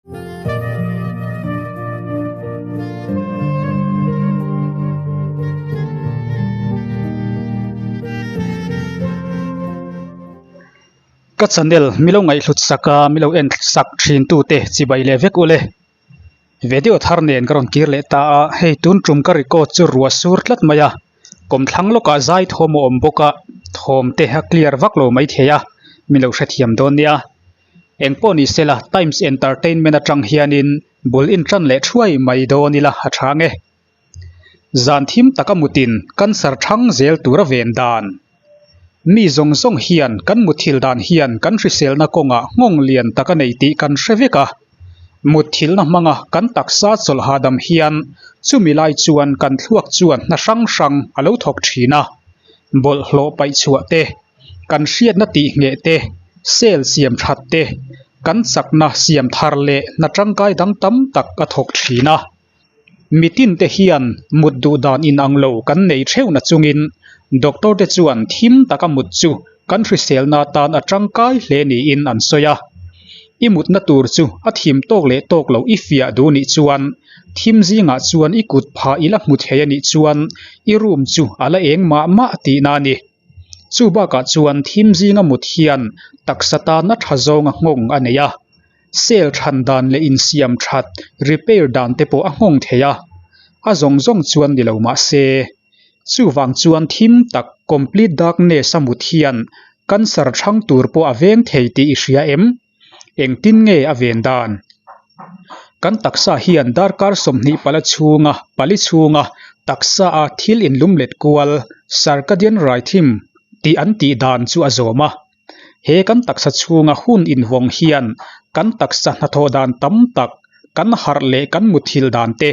Ka channel milo ngaihhlut sak a milo en sak thin tu te chibai leh vek ule video thar nen ka rawn kir leh ta a hei tun tum ka record chu ruah sur tlat mai a kawmthlang lawkah zai thawm a awm bawk a thawm te a clear vak lo maithei a milo hrethiam dawn nia. Engpawh ni sela Times Entertainment atang hianin bul intan leh thuai mai dawn ila a tha nge. Zan thim taka mutin cancer thang zel tura ven dan. Mi zawng zawng hian kan muthil dan hian kan hriselna kawngah nghawng lian tak a nei tih kan hre vek a. Mutthilna hmanga kan taksa chawlh hahdam hian chumi lai chuan kan thluak chuan hna hrang hrang a lo thawk thin a, bawlhhlawh paih chhuah te, Kan hriatna tih ngheh te, cell siam that te, kan chakna siam thar leh hna tangkai dang tam tak a thawk thin a. Mitin te hian mut duh dan inang lo kan nei theuh na chungin doctor te chuan thim taka mut chu kan hriselna tan a tangkai hle niin an sawi a. I mutna tur chu a thim tawk leh tawk loh i fiah duh nih chuan thim zingah chuan i kut phah i la hmu thei a nih chuan i room chu a la eng mah mah tihna a ni. Chu bakah chuan thim zinga mut hian taksa tana tha zawnga nghawng a nei a, cell than dan leh insiam that, repair, dan te pawh a nghawng thei a, a zawng zawng chuan ni lo mah se. Chuvang chuan thim tak, complete darkness, a mut hian cancer thang tur pawh a veng thei tih i hria em? Engtin nge a ven dan? Kan taksa hian darkar 20 pala chhunga pali chhunga taksa a thil inlum let kual, circadian rhythm, tih an tih dan chu a zawm a. He kan taksa chhunga hun invawng hian kan taksa hnathawh dan tam tak, kan harh leh kan muthilh dan te,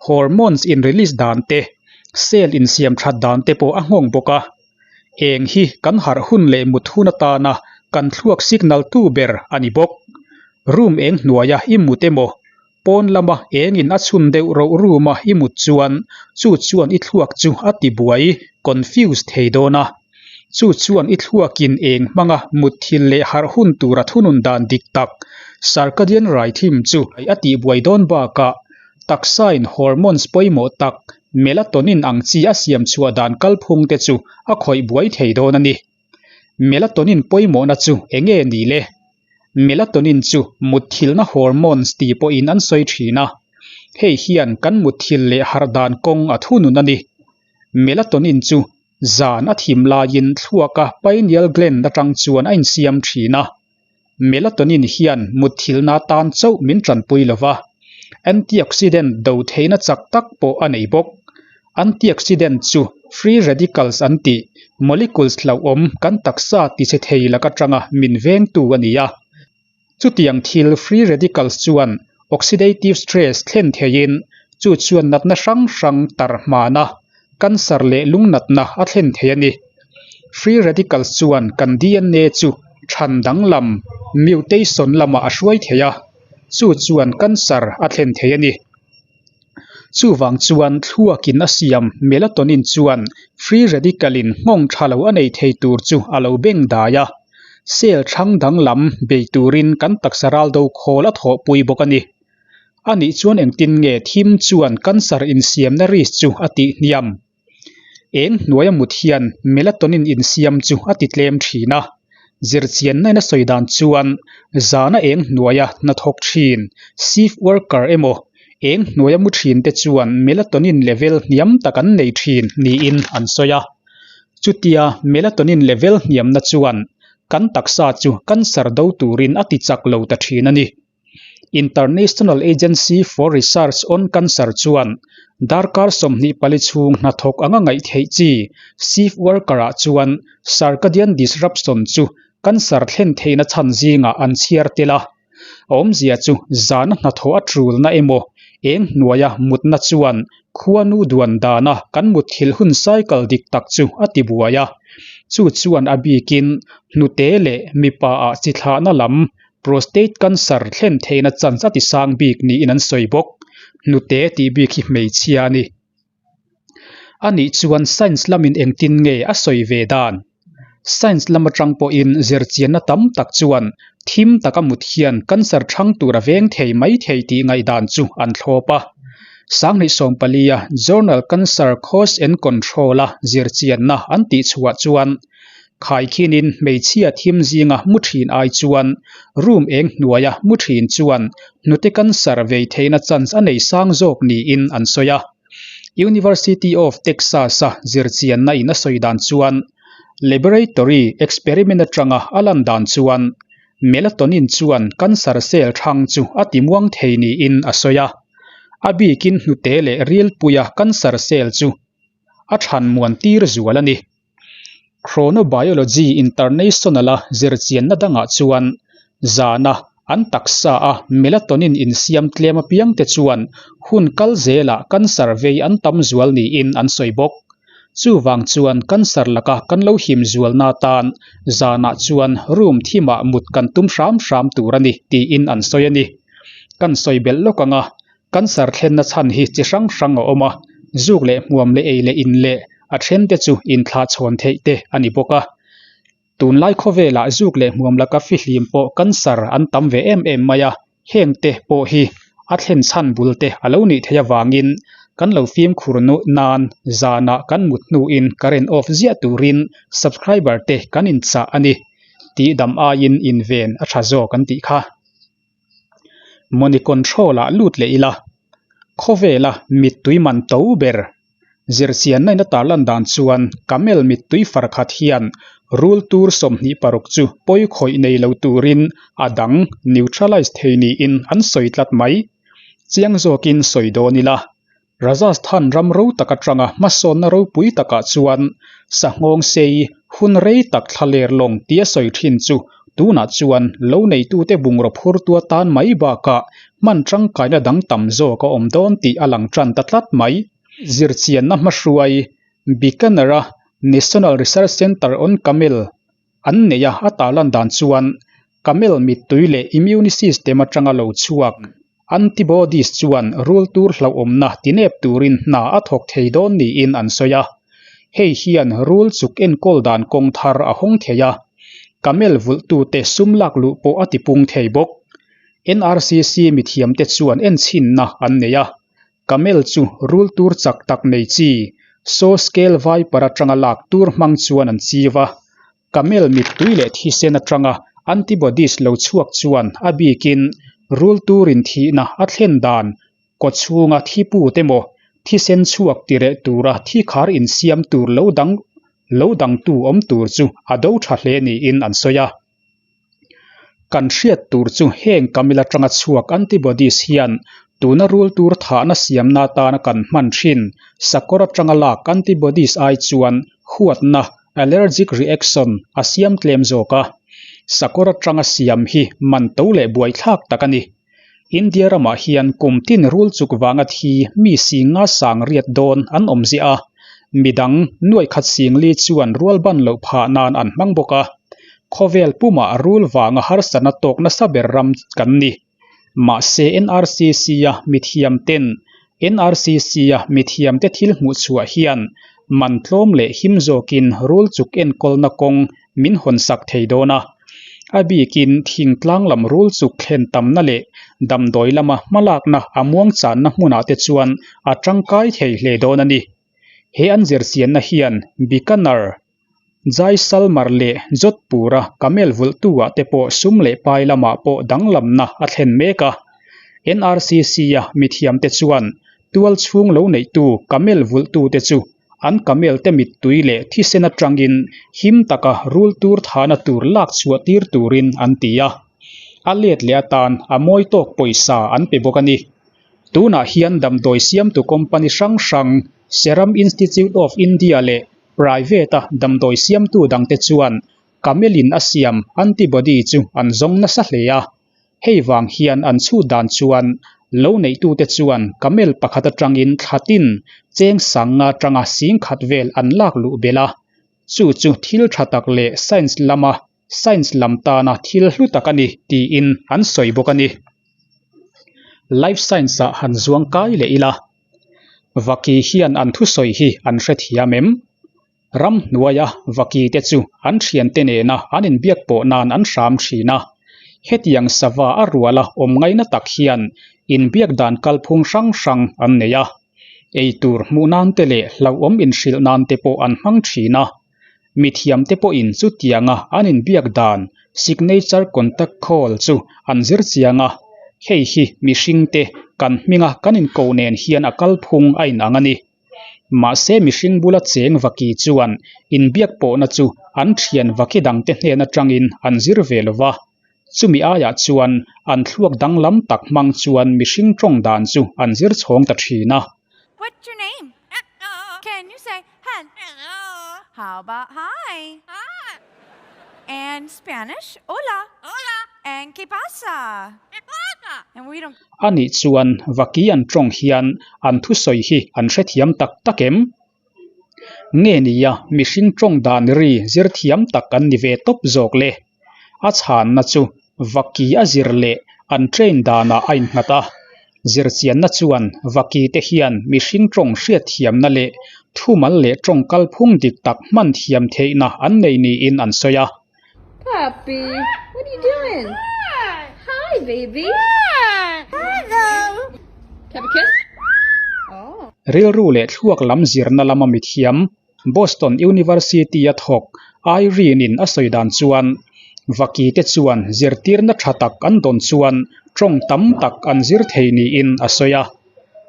hormones in release dan te, cell insiam that dan te pawh a nghawng bawk a. Eng hi kan harh hun leh mut hun atana kan thluak signal tu ber a ni bawk. Room eng hnuaia i mut emaw, pawn lama engin a chhun deuh roh room-a i mut chuan chu chuan i thluak chu a ti buai, confuse, thei dawn a. Chu chuan i thluakin eng hmanga mut thil leh harh hun tura thunun dan dik tak, circadian rhythm, chu a tihbuai dawn bakah taksain hormones pawimawh tak, Melatonin ang chi a siam chhuah dan kalphung te chu a khawih buai thei dawn a ni. Melatonin pawimawhna chu eng nge ni le? Melatonin chu mutthilhna hormones ti pawhin an sawi thin a, hei hian kan mutthilh leh harh dan kawng a thunun a ni. Melatonin chu zan a thim laiin thluaka pineal gland atang chuan a insiam thin a. Melatonin hian mutthilhna tan chauh min tanpui lo va, antioxidant do theihna chak tak pawh a nei bawk. Antioxidant chu free radicals an tih, molecules hlauhawm kan taksa tichhe thei lak atanga min vengtu a ni a. Chutiang thil free radicals chuan oxidative stress thlen theiin chu chuan natna hrang hrang tar hmana cancer leh lung natna a thlen thei a ni. Free radicals chuan kan DNA chu than danglam, mutation, lamah a hruai thei a, chu chuan cancer a thlen thei a ni. Chuvang chuan thluakin a siam melatonin chuan free radical-in nghawng tha lo a nei thei tur chu a lo beng dai a, cell thlang danglam bei turin kan taksa ral do khawl a thawhpui bawk a ni. A nih chuan engtin nge thim chuan cancer insiamna risk chu a tih hniam? Eng hnuaia mut hian melatonin insiam chu a ti tlem thin a. Zirchianna in a sawi dan chuan zana eng hnuaia hnathawk thin, shift worker, emaw eng hnuaia mu thin te chuan melatonin level hniam tak an nei thin niin an sawi a. Chutia melatonin level hniamna chuan kan taksa chu cancer do turin a ti chak lo ta thin a ni. International Agency for Research on Cancer chuan darkar 24 chhung hnathawk anga ngaih theih chi shift worker-ah chuan circadian disruption chu cancer thlen theihna chhan zingah an chhiar tel a. A awmzia chu zana hnathawh a tulna emaw eng hnuaia mutna chuan khuanu duan dana kan mutthilh hun cycle dik tak chu a ti buai a. Chu chuan a bikin hnute leh mipaah chi thlahna lam Prostate cancer thlen theihna chance a ti sang bik niin an sawi bawk. Hnute tih bik hi hmeichhia a ni. A nih chuan science lamin engtin nge a sawi ve dan? Science lam atang pawhin zirchianna tam tak chuan Thim taka mut hian cancer ṭhang tur a veng thei mai thei tih ngaihdan chu an thlawp a. Sanghnih sawmpalia Journal Cancer Cause and Control-a zirchianna an tihchhuah chuan khaikhinin hmeichhia thim zinga mu ṭhin ai chuan room eng hnuaia mu ṭhin chuan hnute cancer vei theihna chance a nei sang zawk niin an sawi a. University of Texas-a zirchianna in a sawi dan chuan Laboratory experiment atanga a lan dan chuan melatonin chuan cancer cell thang chu a timuang thei niin a sawi a. A bikin hnute leh rilpuia cancer cell chu a than muan tir zual a ni. Chronobiology International-a zirchianna dangah chuan zana an taksa a melatonin insiam tlem apiangte chuan hun kal zelah cancer vei an tam zual niin an sawi bawk. Chuvang chuan cancer laka kan lo him zualna atan zanah chuan room thimah mut kan tum hram hram tur a ni tiin an sawi a ni. Kan sawi belh lawk ang a, Cancer thlenna chhan hi chi hrang hrang a awm a, zuk leh hmuam leh ei leh in leh a then te chu inthlah chhawn theih te a ni bawk a. Tunlai khawvelah zuk leh hmuam laka fihlim pawh cancer an tam ve em em mai a, heng te pawh hi a thlen chhan bul te a lo nih theih avangin kan lo fimkhur nuh nan zanah kan mut hnuin current off ziah turin subscriber te kan inchah a ni. Tihdam aiin inven a tha zawk an tih kha. Money control ah lut leh ila, khawvela mittui man to ber zirchianna in a tarlan dan chuan camel mittui far khat hian rul tur 26 chu pawi khawih nei lo turin a dang neutralize thei niin an sawi tlat mai. Chiang zawkin sawi dawn ila, Rajasthan ram ro tak atanga hmasawnna ropui takah chuan sanghawng sei hun rei tak thlaler lawng tia sawi thin chu tunah chuan lo neitute bungraw phurtu atan mai bakah hman tangkaina dang tam zawk a awm dawn tih a lang tan ta tlat mai. Zirchianna hmahruai Bikaner-a National Research Centre on Camel an nei a, a tarlan dan chuan Camel mittui leh immune system atanga lo chhuak antibodies chuan rul tur hlauhawmna tinep turin hna a thawk thei dawn niin an sawi a. Hei hian rul chuk enkawl dan kawng thar a hawng thei a, camel vulhtute sum lak luh pawh a tipung thei bawk. NRCC mithiamte chuan enchhinna an nei a, camel chu rul tur chak tak nei chi saw scale viper atanga lak tur hmang chuan an chiu a. Camel mittui leh thisen atanga antibodies lo chhuak chuan a bikin rul turin thihna a thlen dan kaw chhunga thi put emaw thisen chhuak ti reh tura thi khar insiam tur lo dang lo dangtu awm tur chu a do tha hle niin an sawi a. Kan hriat tur chu heng camel atanga chhuak antibodies hian tuna rul tur thahna siamna atana kan hman thin sakawr atanga lak antibodies ai chuan huatna Allergic reaction a siam tlem zawk a, sakawr atanga siam hi man to leh buaithlak tak a ni. India ramah hian kum tin rul chuk vanga thi mi singa sang riat dawn an awm ziah a, midang nuaikhat singli chuan rual ban loh phah nan an hmang bawk a. Khawvel pumah rul vanga harsatna tawk nasa ber ram kan ni. Mahse NRCC-a mithiamten NRCC-a mithiamte thil hmuh chhuah hian man tlawm leh him zawkin rul chuk enkawlna kawng min hawn sak thei dawn a. A bikin thingtlang lam rul chuk thlen tamna leh damdawi lama hmalakna a muang channa hmunah te chuan a tangkai thei hle dawn a ni. He an zirchianna hian Bikaner Jaisalmer leh Jodhpur-a camel vulhtu-ah te pawh sum leh pai lamah pawh danglamna a thlen mek a. NRCC-a mithiamte chuan tual chhung lo neihtu camel vulhtute chu an camel te mittui leh thisen atangin him taka rul tur thahna tur lak chhuah tir turin an ti a. A let leh atan a mawi tawk pawisa an pe bawk a ni. Tunah hian damdawi siamtu company hrang hrang Serum Institute of India leh Private-a damdawi siamtu dangte chuan camel-in a siam antibody chu an zawng nasa hle a. Hei vang hian an chhut dan chuan lo neihtute chuan camel pakhat atangin thlatin cheng sanga atanga sing khat vel an lak luh belh a. Chu chu thil tha tak leh science lama science lam tana thil hlu tak a ni tiin an sawi bawk a ni. Life science-ah han zuang kai leh ila. Vaki hian an thusawi hi an hrethiam em? Ramhnuaia vaki te chu an thiante nena an inbiak pawh nan an hram thin a. Hetiang sava a ruala awm ngaina tak hian inbiak dan kalphung hrang hrang an nei a. Eitur hmuh nan te leh hlauhawm inhrilh nan te pawh an hmang thin a. Mithiamte pawhin chutianga an inbiak dan signature contact call chu an zir chiang a, hei hi mihringte kan hminga kan inko nen hian a kalphung a inang a ni. Mahse mihring bula cheng vaki chuan inbiak pawhna chu an thian vaki dangte hnen atangin an zir ve lo va, chumi aiah chuan an thluak danglam tak hmang chuan mihring tawng dan chu an zir chhawng ta thin a. What's your name? Can you say hello? How about hi? And Spanish, hola. And que pasa? And we don't. A nih chuan vaki an tawng hian an thusawi hi an hrethiam tak tak em? Nge nia mihring tawng dan ri zir thiam tak an ni ve tawp zawk le? A chhanna chu vaki a zir leh an train danah a innghat a. Zirchianna chuan vaki te hian mihring tawng hriatthiamna leh thumal leh tawng kalphung dik tak hman thiam theihna an nei niin an sawi a. Puppy, what are you doing? Hi, baby. Hello. Have a kiss? Oh. Rilru leh thluak lam zirna lama mithiam Boston University-a thawk Irene-in a sawi dan chuan, Vaki te chuan zirtirna tha tak an dawn chuan tawng tam tak an zir thei niin a sawi a.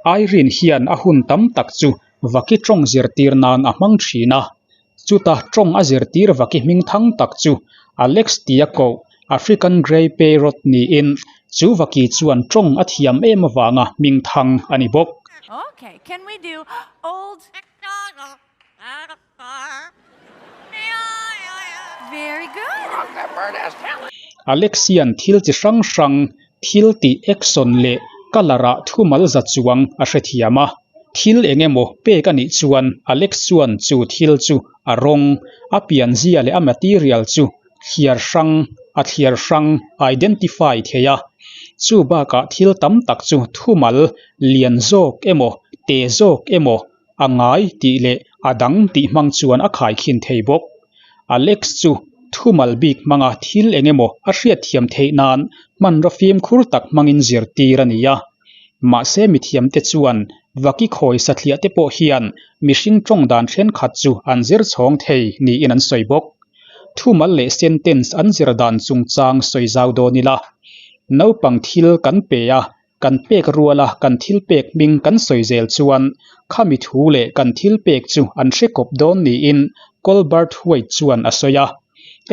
Irene hian a hun tam tak chu vaki tawng zirtir nan a hmang thin a. Chuta tawng a zirtir vaki hming thang tak chu Alex tia koh African Grey Parrot niin chu vaki chuan tawng a thiam em avanga hming thang a ni bawk. Okay, can we do old? Very good. Alex hian thil chi hrang hrang thil tih action leh colour ah thumal za chuang a hrethiam a. Thil eng emaw pek a nih chuan Alex chuan chu thil chu a rawng, a pianzia leh a material chu thliar hrang a thliar hrang, identify, thei a. Chu bakah thil tam tak chu thumal lian zawk emaw te zawk emaw a ngai tih leh a dang tih hmang chuan a khaikhin thei bawk. Alex chu thumal bik hmanga thil eng emaw a hriatthiam theih nan hmanraw fimkhur tak hmangin zirtir a ni a. Mahse mithiamte chuan vaki khawi sathliah te pawh hian mihring tawng dan thenkhat chu an zir chhawng thei niin an sawi bawk. Thumal leh sentence an zir dan chungchang sawi zau dawn ila. Naupang thil kan pe a, kan pek ruala kan thil pek hming kan sawi zel chuan khami thu leh kan thil pek chu an hre kawp dawn niin Colbert White chuan a sawi a.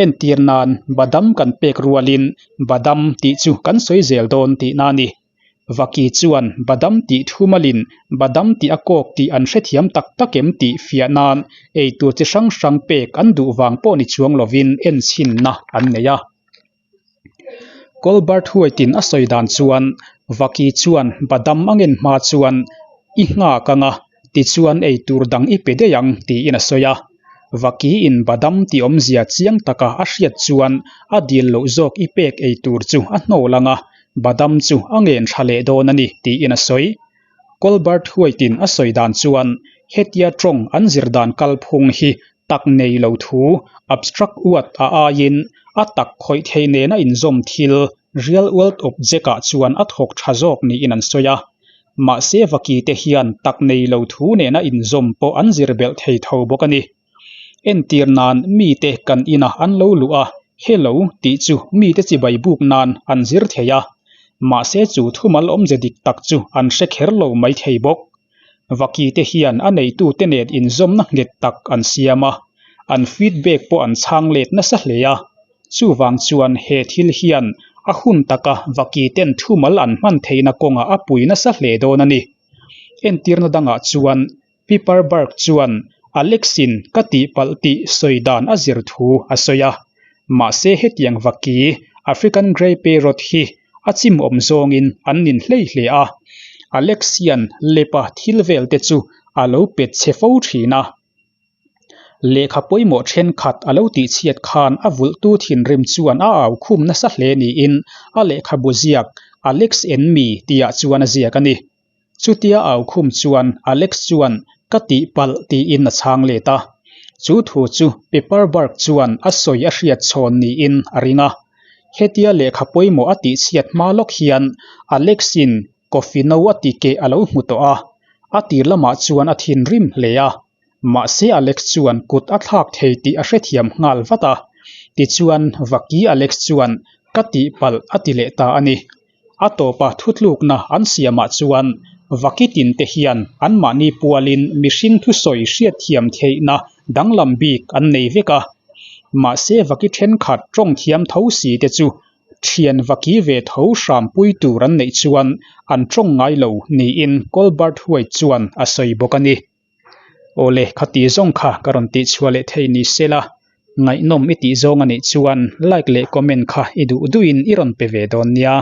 Entir nan badam kan pek rualin badam tih chu kan sawi zel dawn tihna a ni. Vaki chuan badam tih thu malin badam tih a kawk tih an hrethiam tak tak em tih fiah nan eitur chi hrang hrang pek an duh vang pawh ni chuang lovin enchhinna an nei a. Colbert White-in a sawi dan chuan Vaki chuan badam a ngen hma chuan i nghak ang a, tichuan eitur dang i pe daih ang tiin a sawi a. Vakiin badam tih awmzia chiang taka a hriat chuan a dil loh zawk i pek eitur chu a hnawl ang a, badam chu a ngen tha leh dawn a ni tiin a sawi. Colbert White-in a sawi dan chuan hetia tawng an zir dan kalphung hi tak nei lo thu abstract word a aiin a tak khawih theih nena inzawm thil real world object ah chuan a thawk tha zawk niin an sawi a. Mahse vaki te hian tak nei lo thu nena inzawm pawh an zir belh thei tho bawk a ni. Entir nan mite kan inah an lo luh a, hello tih chu mite chibai buk nan an zir thei a. Mahse chu thumal awmze dik tak chu an hre kher lo mai thei bawk. Vaki te hian a neitute nen inzawmna nghet tak an siam a, an feedback pawh an chhang let nasa hle a. Chuvang chuan he thil hian a hun taka vaki ten thumal an hman theihna kawngah a pui nasa hle dawn a ni. Entirna dangah chuan Pepperberg chuan Alex-in ka tihpalh tih sawi dan a zir thu a sawi a. Mahse hetiang vaki African Grey Parrot hi a chim awm zawngin an nin hlei hle a. Alex hian lepa thil vel te chu a lo pet chhe fo thin a. Lehkha pawimawh thenkhat a lo tihchhiat khan a vulhtu thinrim chuan a au khum nasa hle niin a lehkhabu ziak Alex and Me tihah chuan a ziak a ni. Chutia au khum chuan Alex chuan ka tihpalh tiin a chhang let a. Chu thu chu Pepperberg chuan a sawi a hriat chhawn niin a ring a. Hetia lehkha pawimawh a tihchhiat hma lawk hian Alex-in coffee no a ti keh a lo hmu tawh a, a tir lamah chuan a thinrim hle a. Mahse Alex chuan kut a thlak thei tih a hrethiam nghal vat a. Tichuan Vaki Alex chuan ka tihpalh a ti leh ta a ni. A tawpa thutlukna an siamah chuan Vaki tinte hian anmahni pualin mihring thusawi hriatthiam theihna danglam bik an nei vek a. Mahse Vaki thenkhat tawng thiam tho si te chu thian Vaki ve tho hrampui tur an neih chuan an tawng ngai lo niin Colbert White chuan a sawi bawk a ni. Awle, khati zawng kha ka rawn tihchhuah leh thei ni se la, ngaihnawm i tih zawng a nih chuan like leh comment kha i duh duhin i rawn pe ve dawn nia.